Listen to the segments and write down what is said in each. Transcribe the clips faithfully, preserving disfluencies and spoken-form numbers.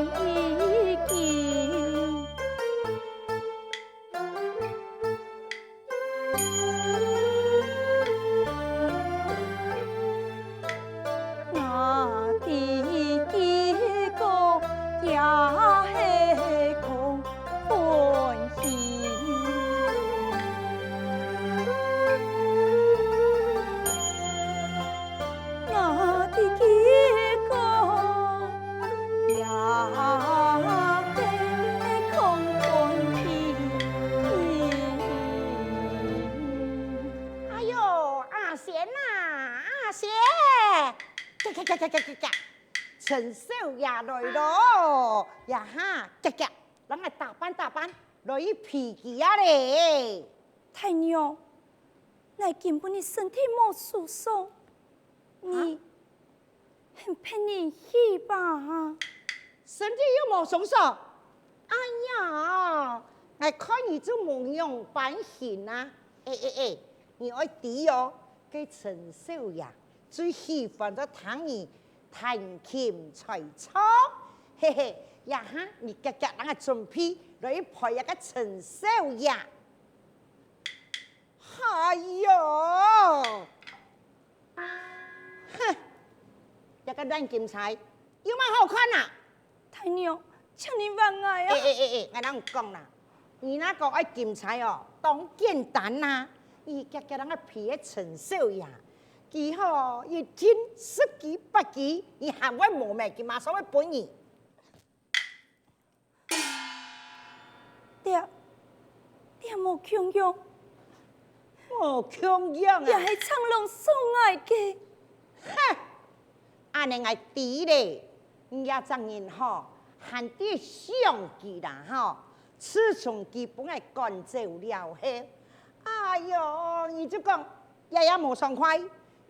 已經。 我的幾個也係空歡喜。我的幾個也係空歡喜。哎喲，阿仙啊，阿仙！ 嘎嘎嘎嘎嘎嘎嘎，陳少爺來咯！呀哈，嘎嘎，人來打扮打扮，來去陪佢啊咧！大娘，𠊎今晡日身體無舒爽，你肯陪人去吧？身體又無舒爽？哎呀，𠊎看你就無樣般形啊！哎哎哎，你愛知哦，該陳少爺 最喜歡就聽你彈琴吹唱。嘿嘿，這下你遽遽人个準備來陪這个陳少爺。哎喲！哼，這个爛金釵有麼好看啊？ 大娘，請你還𠊎啊！哎哎哎哎，𠊎同你講啦，你若講愛金釵哦，當簡單啦。你遽遽人个皮个陳少爺，佢吼一斤十幾八幾，你還會無咩？佢馬上會分你。這，這無共樣。無共樣啊？這係長郎送𠊎个。哼！ 恁呢𠊎知咧，你這隻人吼，還知想佢啦吼，自從佢分𠊎趕走了後，哎喲，你就講，這也無爽快，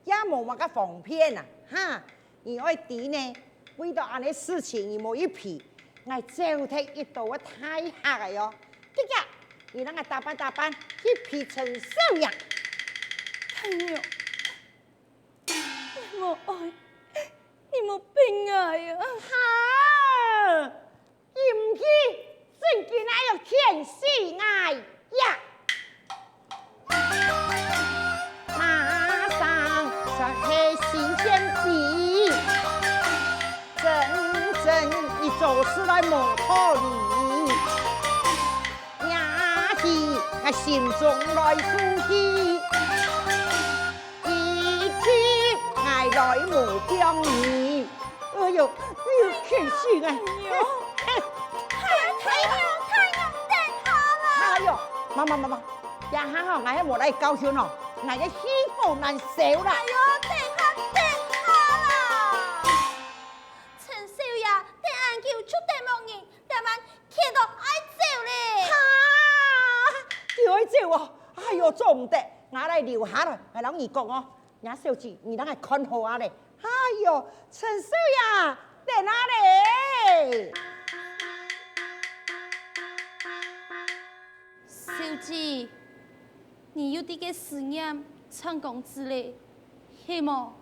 也無麼个方便啊，哈！你愛知呢，為著恁呢事情你無去陪，𠊎走忒一兜个大客仔喲。遽遽，你人𠊎打扮打扮，去陪陳少爺。大娘， 𠊎無愛，你莫逼𠊎啊！哈！你毋去，正經愛要譴死𠊎呀！馬生算係神仙比，真真一做事來無道理。也是𠊎心中來呼吸。 一起𠊎來無將你。哎喲，哎喲，譴死𠊎！哎喲，哎，大娘，大娘，等下啦！哎喲，媽媽媽媽，這下吼，𠊎係無來教訓哦，𠊎个氣火難消啦。哎喲，等下，等下啦！陳少爺，等恁久就等無人， 這滿譴到愛走咧。哈！佢愛走哦！哎喲，做毋得，𠊎來留下來，𠊎摎你講哦，若小姐，你等𠊎看好啊咧。哎喲，陳少爺，等下咧。 小姐，你有在該思念長公子咧，係無？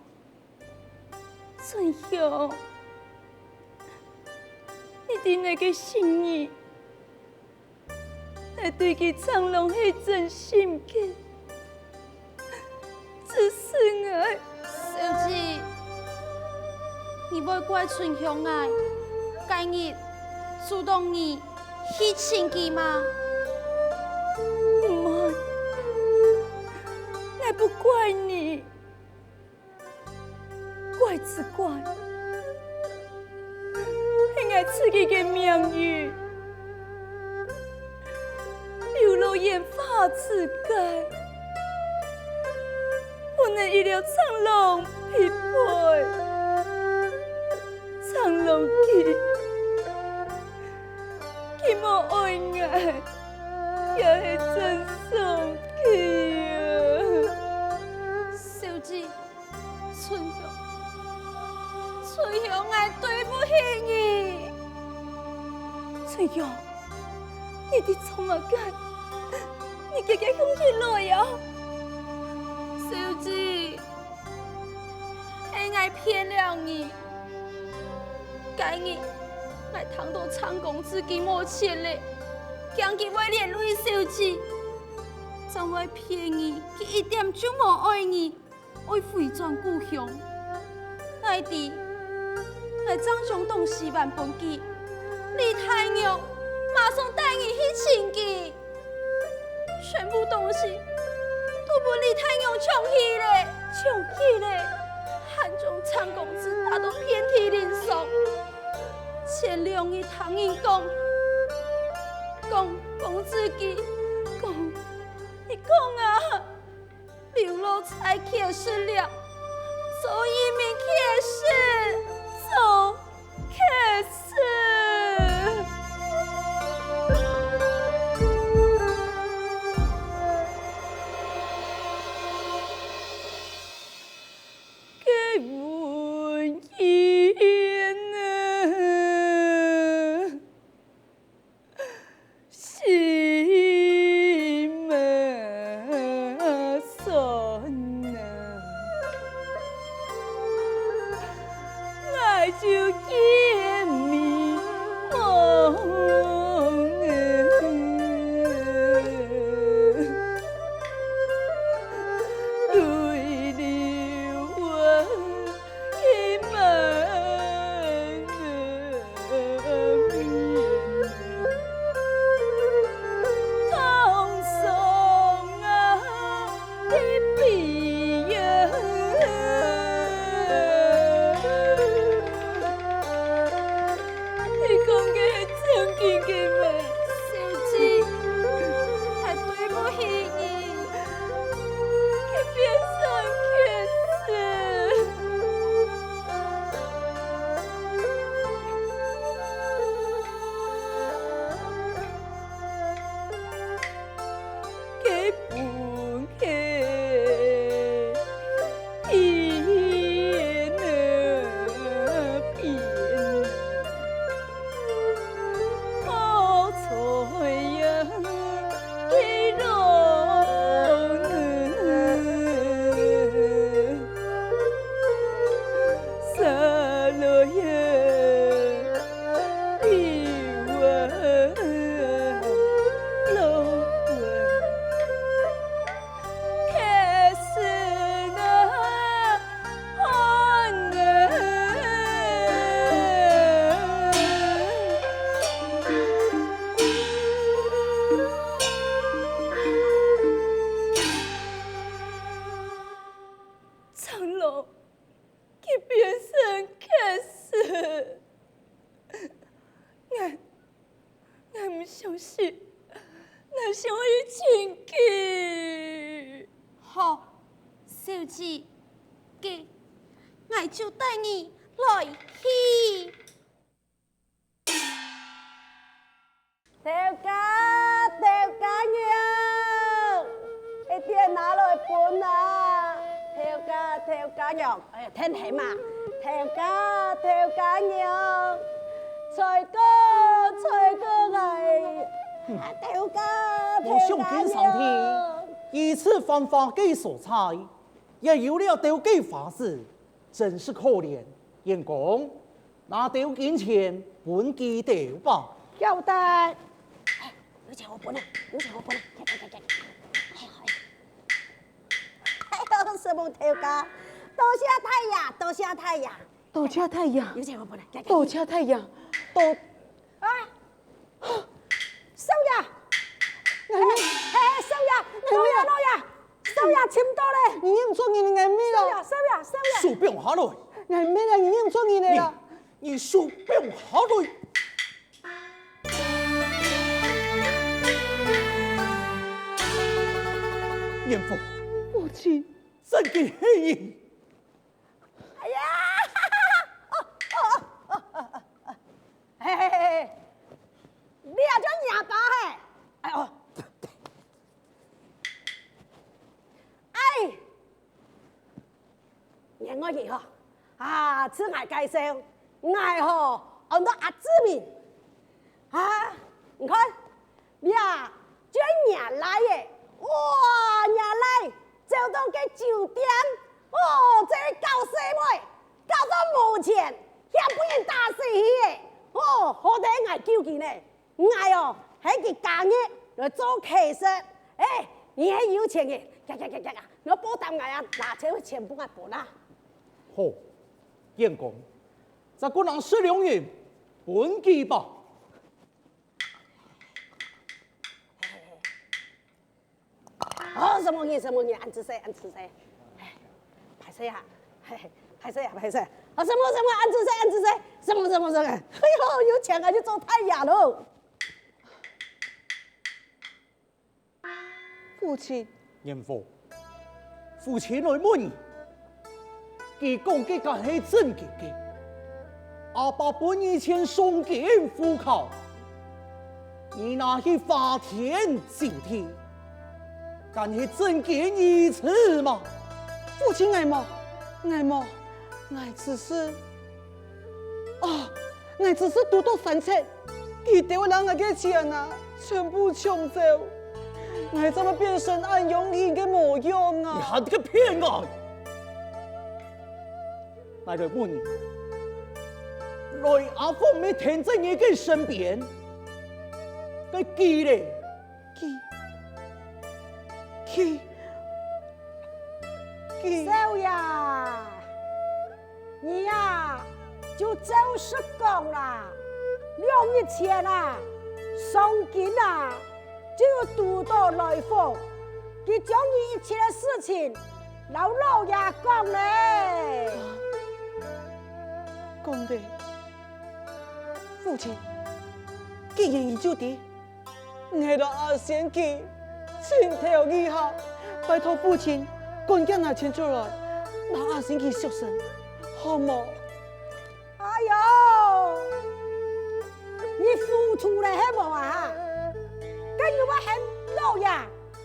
春香，你知𠊎个心意，𠊎對佢長郎係真心个。 只是𠊎。小姐，你會怪春香𠊎，該日阻擋你去尋佢嗎？毋會，𠊎不怪你，怪只怪 係𠊎自家个命運，流落煙花之界，分人一了長郎匹配。長郎佢，佢無愛𠊎，也係真傷佢啊！小姐， 春香，春香，𠊎對不起你。春香，你在做麼个？你遽遽想起來啊！小姐，係𠊎騙了你。該日， 𠊎聽到鄭公子佢無錢咧，驚佢會連累小姐，正會騙你，佢一點就無愛你，愛回轉故鄉。𠊎知，𠊎正將東西還分佢，李大娘馬上帶你去尋佢。 全部東西都分李大娘搶去咧，搶去咧，還將鄭公子打到遍體鱗傷。前兩日聽人講，講公子佢，講，佢講啊，劉老在乞食了，做一名乞食，做 乞食。該文英啊，心酸啊。 𠊎就見迷茫啊，淚流啊，佢們啊。 你講个係正經个咩？小姐，𠊎對不起你。 佢變成乞食。佢分佢變啊變。 好彩呀，佢老呢，煞落呀，你啊，老啊。 乞食啊，寒啊。長老，佢變成乞食。𠊎 𠊎毋相信，𠊎想愛去尋佢。好，小姐，該𠊎就帶你來去。頭家，頭家娘，一點拿來分啊！頭家，頭家娘， 哎呀，天黑嘛，頭家，頭家娘，菜糕，菜糕哎，啊，頭家，無想見上天，頭家娘。如此繁華个所在，也有了兜个花子，真是可憐。員工，拿兜金錢分佢兜吧。曉得。哎，有錢好分啊，有錢好分啊，去，去，去，去。哎呀，哎呀。 哎呦，承蒙頭家，多謝大爺，多謝大爺。多謝大爺，有錢好分啊，去，去，去。多謝大爺，多，啊，少爺，哎，哎，少爺，老爺，老爺，少爺，尋到咧。你認做人个，𠊎命啊。少爺，少爺，少爺。手放下來。𠊎命啊，你認做人个啦。你，你手放下來。 嚴父，母親，真个係你。哎呀！哦，哦，哦，哦，哦。嘿，嘿，嘿，嘿。你也做若爸嘿？哎喲。哎！ 原來佢吼，啊，自𠊎介紹，𠊎吼，安到阿志明。啊，你看，這就若倈仔，哇，若倈走到該酒店，哦，這搞細妹，搞到無錢，還分人打死去个，哦，哦，好得𠊎救佢呢！𠊎哦，係佢加入來做乞食。哎，你係有錢人，呀呀呀呀呀，你報答𠊎啊，拿這錢分𠊎分啊！好，見講，再過拿十兩銀分佢吧。 哦，十五銀，十五銀，恁仔細，恁仔細。哎，歹勢啊，嘿，嘿，歹勢啊，歹勢。哦，十五，十五，恁仔細，恁仔細，十五，十五，十五。哎喲，有錢啊，就做大爺囉。父親。年福，父親來問你， 佢講个敢係正經个？阿爸分你錢送金戶口，你拿去花天酒地，敢係正經意思嗎？父親，𠊎無，𠊎無，𠊎只是，哦，𠊎只是堵著三賊， 佢兜摎𠊎个錢啊，全部搶走。𠊎正會變成恁樣形个模樣啊！你還在該騙𠊎！𠊎來問你，來阿鳳姆跈在你个身邊，該佢咧？佢，佢，佢。少爺！ 你啊，就照實講啦。兩日前啊，上京啊，就有堵著來福，佢將你一切个事情摎老爺講咧。講咧，父親，既然你就知， 𠊎摎阿仙佢請頭一下，拜託父親趕緊拿錢出來，摎阿仙佢贖身，好無？哎喲，你糊塗了係無啊？該你會喊老爺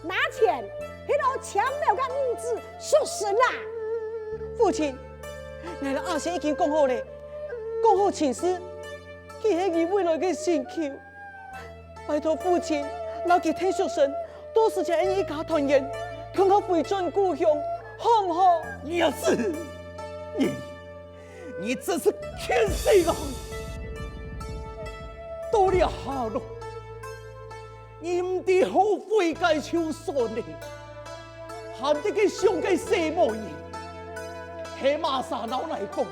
拿錢去摎青樓个女子贖身啊？父親，𠊎摎阿仙已經講好了，講好親事，佢係你未來个心臼。 拜託父親，摎佢𢯭贖身，到時節𠊎俚一家團圓，共下回轉故鄉，好毋好？你也是，你，你真是譴死𠊎！到這下咯，你毋知後悔該就算了，還在該想該細妹呢，係麼儕摎𠊎講，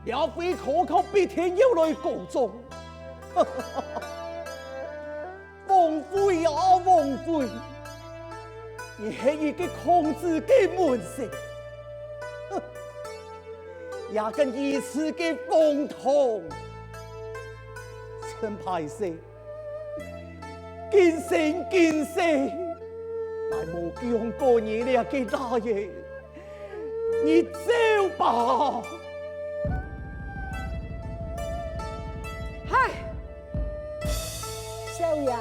這回科考必定愛來高中。 王妃啊，王妃，你係一個孔子个門生，也敢如此个荒唐！真歹勢，今生今世，𠊎無降過你這個倈仔。 你走吧！嗨，少爺，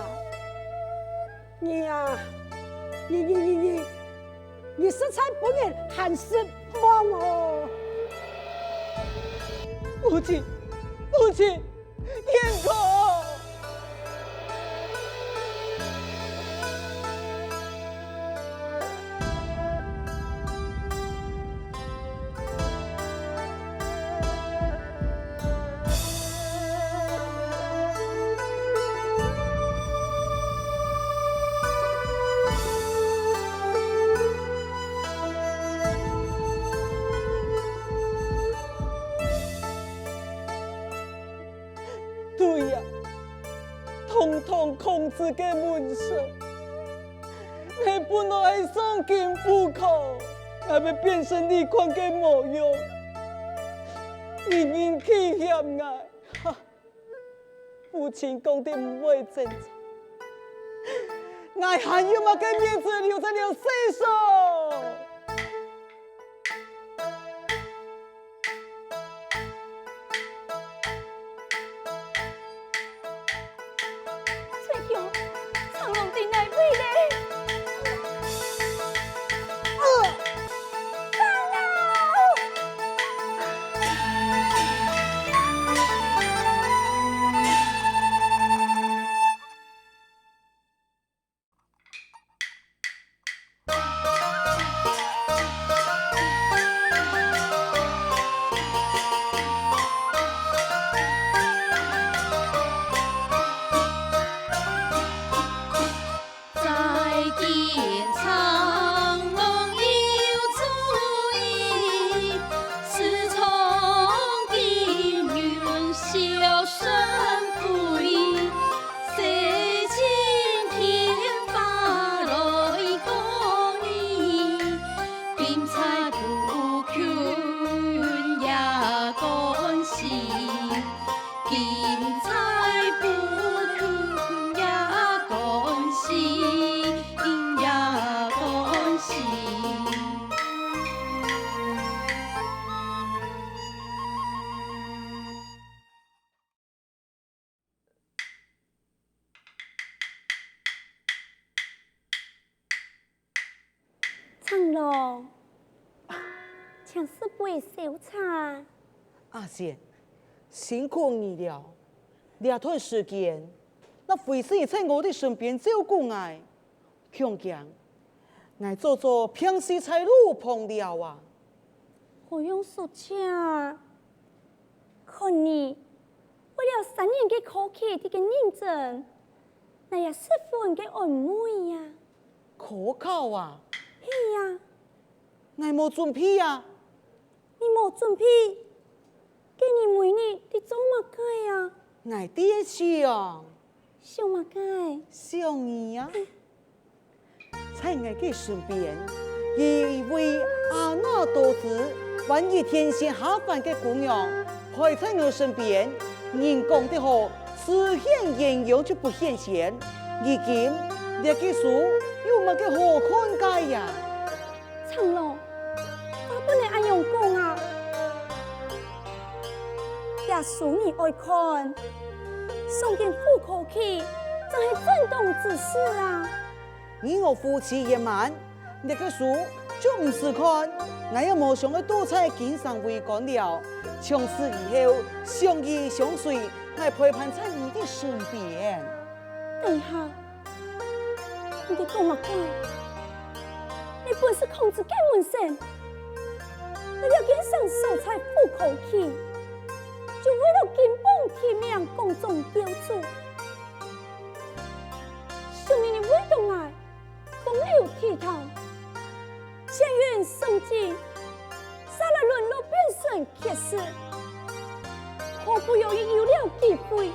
你啊，你你你你，你實在分人還失望哦！父親，父親， 天哥！對呀，堂堂孔子个門生，𠊎本來係上京赴考，𠊎會變成這款个模樣，人人棄嫌𠊎。哈，父親講得毋會爭著，𠊎還有麼个面子留在這世上？ 春香，長龍在哪位咧？呃！長龍！長老，請食杯燒茶。阿仙，辛苦你了。這段時間，若非是你在我的身邊照顧𠊎，恐驚𠊎早早病死在路旁了啊！何用說這？看你為了三年个考期，在該認真，哪有十分个安慰啊？ 科考啊？係啊。𠊎無準備啊。你無準備？該你每日在做麼个啊？𠊎在想。想麼个？想你啊。在𠊎个身邊，有一位阿那多姿、玩意天仙下凡个姑娘，陪在𠊎身邊。人講得好， 只羨鴛鴦就不羨仙。如今，這个書有麼个好看个呀？長老，話不能恁樣講啊！這書你愛看，上京赴考期，正係正當之時啊！ 你我夫妻圓滿，這个書就毋使看，𠊎也無想愛多在京城為官了。從此以後，相依相隨，𠊎陪伴在你的身邊。等一下，你在講麼个？你本是孔子个門生，你這个上秀才赴考期，就為了金榜題名光宗耀祖。 想你為著𠊎風流倜儻，前緣賞景，煞來淪落變成絕世，好不容易有了機會，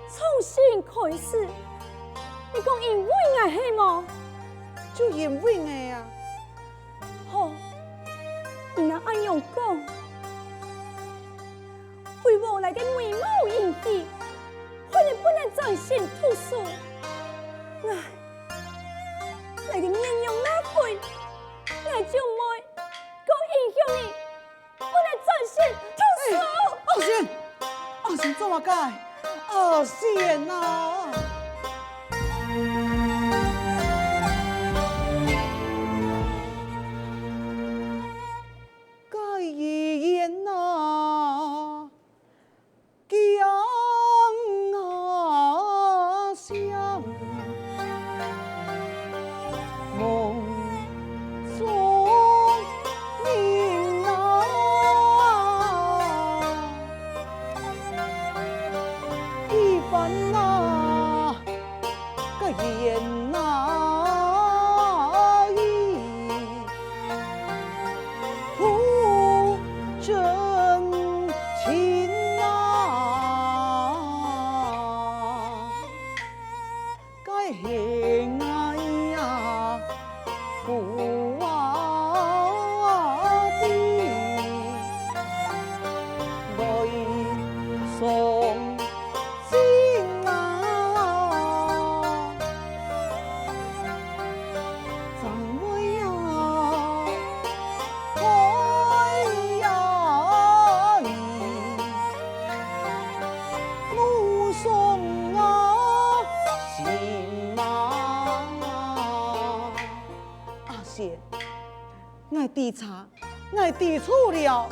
重新開始，你講因為𠊎係無？就因為𠊎啊！ 好，你若恁樣講，為何𠊎个美貌英氣，害你不能專心讀書？𠊎，𠊎个面容那毀，𠊎就毋會過影響你，不能專心讀書。阿仙，阿仙做麼个？阿仙啊！ 該遺言啊，驚啊，想夢中人啊，一番啊。 个言哪里不真情啊？该恨啊呀，不啊的，为送 心啊，怎会呀，爱呀你，目送啊，心啊。阿仙， 𠊎知錯，𠊎知錯了。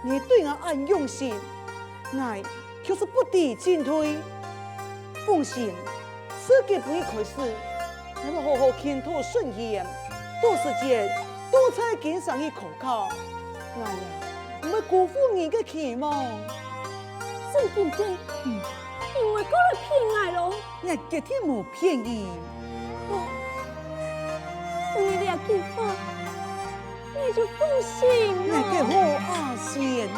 你對𠊎恁用心，𠊎卻是不知進退。放心，自今晡日開始，𠊎會好好勤讀順延，多時間，多在京城去考考。𠊎呀，毋會辜負你个期望。真經个，嗯。你毋會過來騙𠊎咯？ 𠊎決定無騙你。哦，有你這句話，𠊎就放心了。𠊎个好阿仙啊！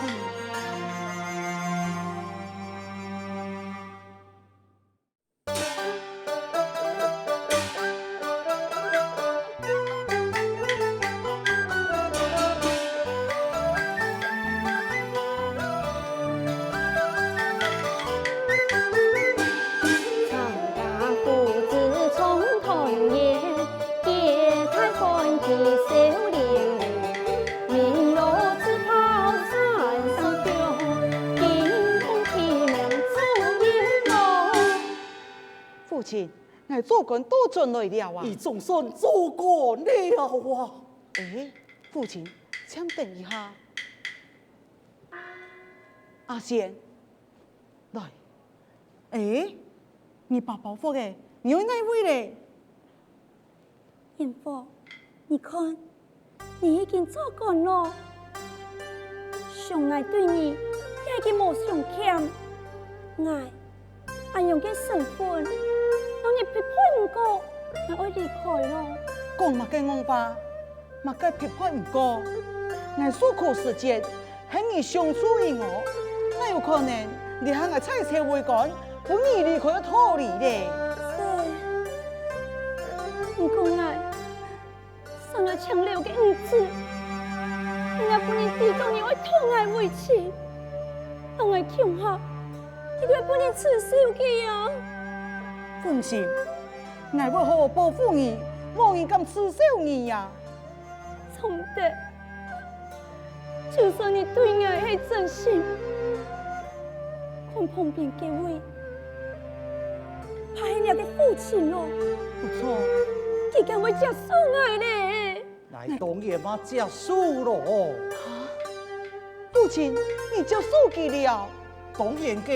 父親， ，𠊎做官倒轉來了啊！你總算做官了啊！哎，父親，請等一下。阿仙，來。哎，你包包袱仔，你愛哪位咧？ 賢福，你看，你已經做官了，想𠊎對你也已經無想欠。𠊎恁樣个身份，讓你匹配毋過，𠊎愛離開了。講麼个戇話？麼个匹配毋過？𠊎受苦時節， 係你相助於我，哪有可能這下𠊎採樵為官，分你離開个道理咧？係，毋過𠊎想愛請了个女子，你也分人知道你愛討𠊎為妻，同𠊎共下，一定會分人恥笑个啊！放心，𠊎會好好保護你，無人敢恥笑你呀！總得， 就算你對𠊎係真心，看旁邊該位，怕係若个父親咯。不錯。佢敢會接受𠊎咧？𠊎當然嘛接受咯。啊？父親，你接受佢了？當然个，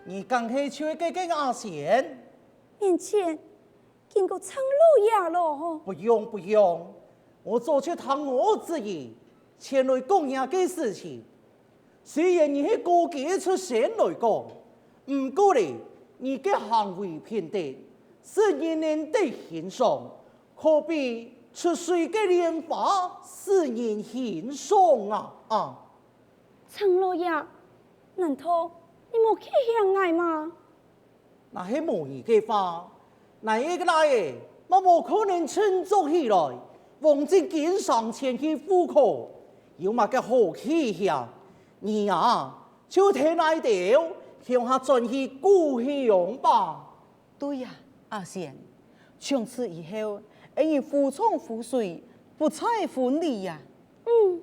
你敢係就係該个阿仙？面前 經過程老爺咯。不用，不用，我早就聽我姊前來講若个事情。雖然你係過街出身來講，毋過咧，你个行為品德，使人能得欣賞，可比出水个蓮花，使人欣賞啊！啊！程老爺，難道你無棄嫌𠊎嗎？ 若係無你个話，𠊎个倈仔乜無可能振作起來，往正經上前去赴考，有麼个好棄嫌？你啊，就跈𠊎兜共下轉去故鄉吧。對呀，阿仙，從此以後，恩人湖中湖水，不再分離呀。嗯。